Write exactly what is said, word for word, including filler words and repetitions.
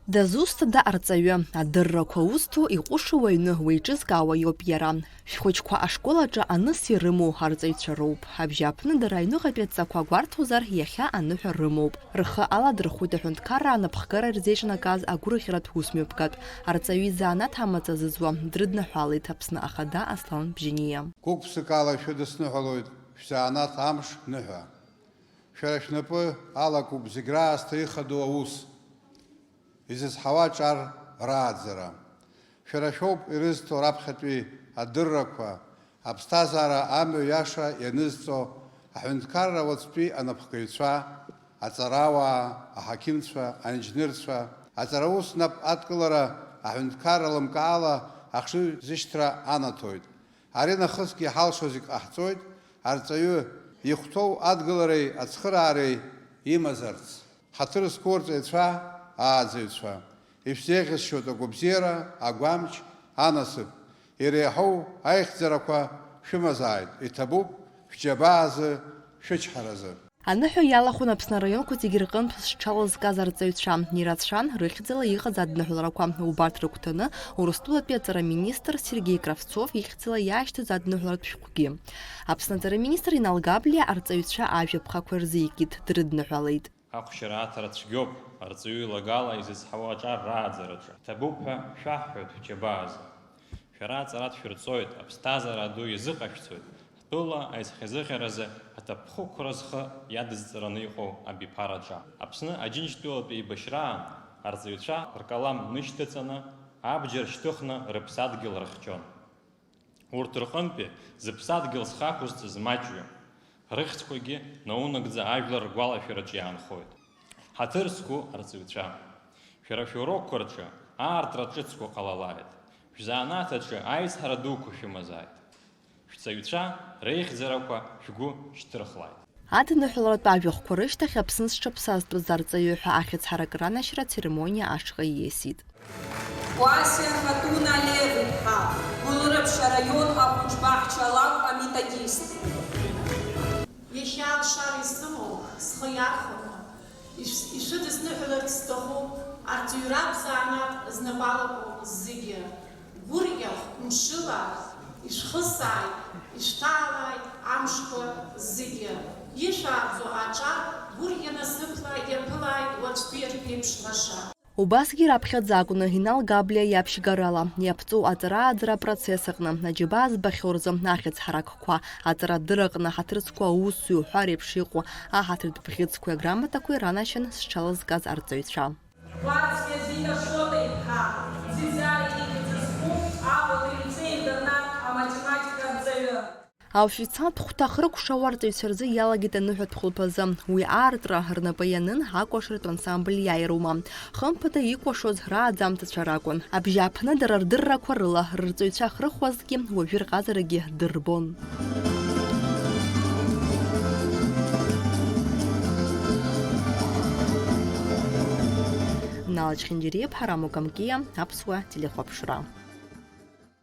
Дызусҭада арҵаҩы? Адыррақәа узҭо иҟәышу аҩны уеиҿызкаауа иоуп иара. Шәхәыҷқәа ашкол аҿы аныс ирымоу арҵаҩцәа роуп. Абжьааԥны дара аҩныҟатәи адҵақәа гәарҭозар, иахьа аныҳәа рымоуп. Рхы аладырхәит аҳәынҭқарра анапхгара ирзеиҿнакааз агәырӷьаратә усмҩаԥгатә. Арҵаҩы изанааҭ амаҵ азызуа дрыдныҳәалеит Аԥсны Ахада Аслан Бжьаниа. Гәык-ԥсыкала шәыдысныҳәалоит шәзанааҭ амш ныҳәа. Шәара шәнапы алакуп зегь раасҭа ихадоу аус. Изызҳауа аҿар рааӡара. Шәара шәоуп ирызҭо раԥхьатәи адыррақәа, аԥсҭазаара амҩа иаша ианызҵо, аҳәынҭқарра уаҵәтәи анапхгаҩцәа, аҵарауаа, аҳақьымцәа, аинженерцәа, аҵараус нап адкылара аҳәынҭқарра лымкаала ахшыҩзышьҭра анаҭоит. Ари нахысгьы иҳалшо зегь ҟаҳҵоит, арҵаҩы ихәҭоу адгылареи ацхыраареи имазарц. Ҳаҭыр зқәу арҵаҩцәа, ааӡаҩцәа, ишәзеиӷьасшьоит агәабзиара, агәамч, анасыԥ. Иреиҳау аихьӡарақәа шәымазааит, иҭабуп шәџьабаа азы, шәычҳаразы. Аныҳәа иалахәын Аԥсны араионқәа зегьы рҟынтә зҽалызкааз арҵаҩцәа. Ирацәан рыхьӡала иҟаз адныҳәаларақәа. Убарҭ рыгәҭаны Урыстәылатәи аҵара министр Сергеи Кравцов ихьӡала иаашьҭыз адныҳәалартә шәҟәгьы. Аԥсны аҵара министр Инал Габлиа арҵаҩцәа ажәаԥхақәа рзикит, дрыдныҳәалеит. Ахәшьара аҭара цәгьоуп, арҵаҩы илагала изызҳауа аҿар рааӡараҿы. Ҭабуп ҳәа шәаҳҳәоит шәџьабаазы. Шәара аҵара дшәырҵоит, аԥсҭазаара ду иазыҟашәҵоит, ҳтәыла аизхьазыӷьаразы аҭакԥхықәра зхы иадызҵараны иҟоу абиԥараҿы. Аԥсны Аџьынџьтәылатәи еибашьраан арҵаҩцәа ркалам нышьҭаҵаны, абџьар шьҭыхны рыԥсадгьыл рыхьчон. Урҭ рҟынтәи зыԥсадгьыл зхы ақәызҵаз маҷҩым, рыхьӡқәагьы наунагӡа ажәлар ргәалашәараҿы иаанхоит. Ҳаҭыр зқәу арҵаҩцәа, шәара шәурокқәа рҿы аартра ҿыцқәа ҟалалааит, шәзанааҭ аҿы аизҳара дуқәа шәымазааит, шәҵаҩцәа реихьӡарақәа шәгәы шьҭырхлааит. Адныҳәаларатә ажәахәқәа рышьҭахь Аԥсны зҽаԥсазтәыз арҵаҩы ҳәа ахьӡ ҳаракыра анашьра ацеремониа ашҟа ииасит. Кәасиа Хатуна Лев-иԥҳа, Гәылрыԥшь араион ахәыҷбаҳча алакә аметодист. Иахьа алшара исымоу схы иархәаны, иш-, ишәыдысныҳәаларц сҭахуп арҵаҩратә занааҭ знапы алаку зегьы. Гәырӷьах мшыла ишәхысааит, ишәҭаалааит амшқәа зегьы. Ишәааӡо аҿар гәырӷьа насыԥла иаԥылааит уаҵәтәи рԥеиԥш лаша. Убасгьы раԥхьаӡа акәны Инал Габлиа иаԥшьгарала иаԥҵоу аҵара-ааӡара апроцесс аҟны аџьабаа збахьоу рзы ахьӡ ҳаракқәа, аҵарадырраҟны ҳаҭыр зқәу аусзуҩ ҳәа реиԥш иҟоу аҳаҭыртә бӷьыцқәеи аграмотақәеи ранашьан зҽалызкааз арҵаҩцәа. Кәарцкиа Зита Шоҭа-иԥҳа, Ӡиӡари ихьӡ зху Аҟәатәи алицеи-интернат аматематика арҵаҩы. Аофицианттә хәҭа ахыркәшауа арҵаҩцәа рзы иалагеит аныҳәатә хәылԥазы. Уи аартра рнапы ианын акәашаратә ансамбль иааирума. Хымԥада икәашоз рааӡамҭацәа ракәын. Абжьааԥны дара рдыррақәа рыла рырҵаҩцәа ахьрыхәазгьы уажәы рҟазарагьы дырбон. Нала Чхинџьариа-иԥҳа, Рамо Камкиа, Аԥсуа телехәаԥшра.